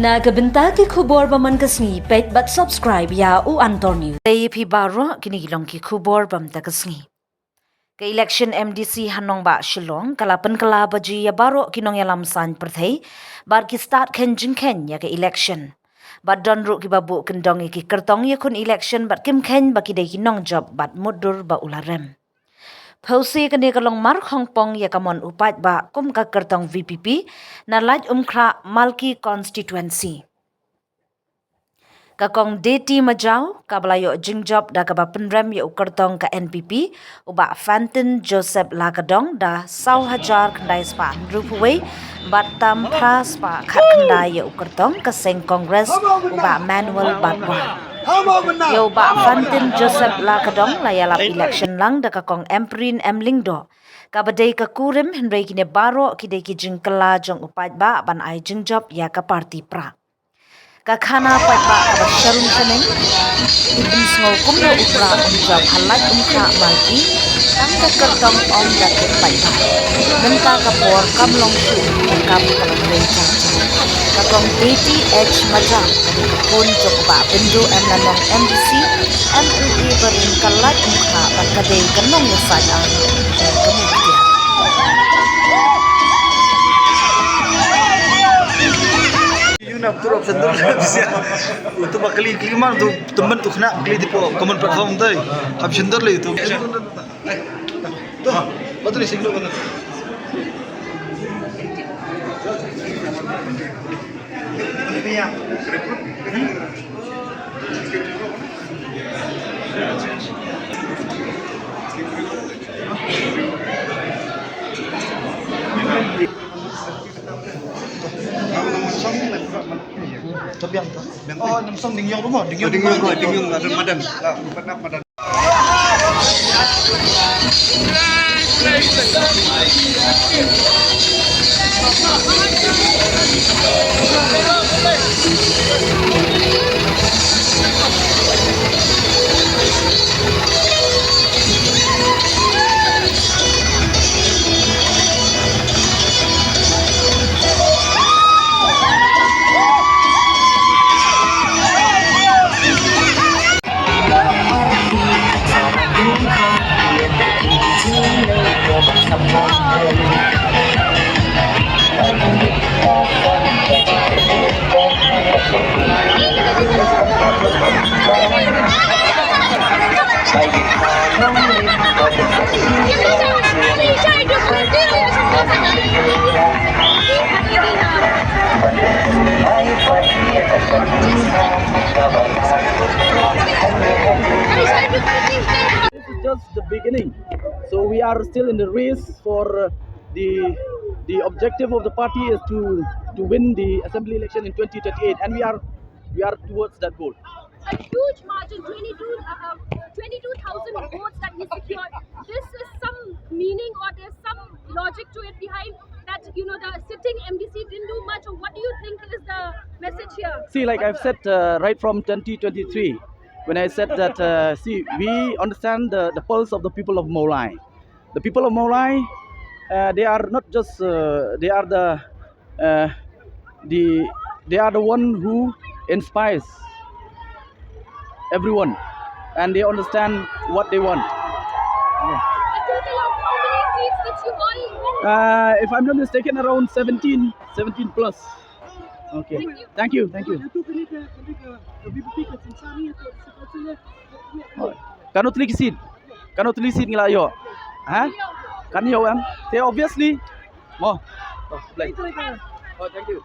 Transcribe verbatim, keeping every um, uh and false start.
Na ka bynta ki khubor ba man ka sngi, peit bad subscribe ïa U Antor News. Te ïa phi baroh, kine ki long ki khubor ba man ka sngi. Ka election M D C ha nongbah Shillong ka la pynkylla baji ïa baroh ki nongïalam saiñ pyrthei bad ki stad kheiñ jingkheiñ ïa ka election. Bad don ruh kiba buh kyndong ïa ki kyrtong ïakhun election bad kim kheiñ ba ki dei ki nongjop bad mutdur ba u la rem. Phewse kane ka long mar khongpong ïa ka mon u paidbah kum ka kyrtong V P P na Laitumkhrah Malki constituency. Ka Kong Deti Majaw kaba la ïoh jingjop da kaba pynrem ïa u kyrtong ka N P P, u Bah Fantin Joseph Lakadong, da saw hajar khyndai spah hynriewphew wei bad tam phra spah khatkhyndai ïa u kyrtong ka seng Congress, u Bah Manuel Batwa. Ïa u Bah Fantin Joseph Lakadong la ïalap election lang da ka Kong Ampareen M Lyngdoh, kaba dei ka kurim, hynrei kine baroh ki dei ki jingkylla jong u paidbah ban ai jingjop ïa ka party Prah. Ka khana paidbah kaba sharum shaneng, ki pynsngew kumno u Prah um jop ha Laitumkhrah Malki, tang ka kyrtong ym da tip paidbah. Mynta ka por kam long shuh, ka kam ka la trei jam jam. Ka Kong Deti H Majaw, ka dei ka khun jong u Bah Bindu M Lanong, M D C, M L A barim ka Laitumkhrah, bad ka dei ka nongïasaid ar ka Muktiar. Yu na tu rap sendor ka bisia. Utu ba kali kali man tu temen tu kena kali tipo common platform tu. Hap sendor le utu. Tu, batu ni singlo batu. Oh, nam song ding yong rumo, ding yong, ding yong, ding yong, madan, madan. This is just the beginning. So we are still in the race for, uh, the, the objective of the party is to, to win the assembly election in twenty thirty-eight, and we are, we are towards that goal. A huge margin, twenty-two, uh, uh, twenty-two thousand votes that he secured. This is some meaning, or there's some logic to it behind that, you know, the sitting M D C didn't do much. Or what do you think is the message here? See, like I've said, uh, right from twenty twenty-three, when I said that, uh, see, we understand the, the pulse of the people of Mawlai. The people of Mawlai, uh, they are not just, uh, they are the, uh, the, they are the one who inspires everyone, and they understand what they want. A total of how many seats did you all win? Uh, if I'm not mistaken, around seventeen, seventeen plus. Okay. Thank you, thank you. Oh, kano tylli ki seat? Kano tylli seat ngi la ïoh? Ha? Kan ïoh em? Te obviously. Mo. Oh, blai. Oh, thank you.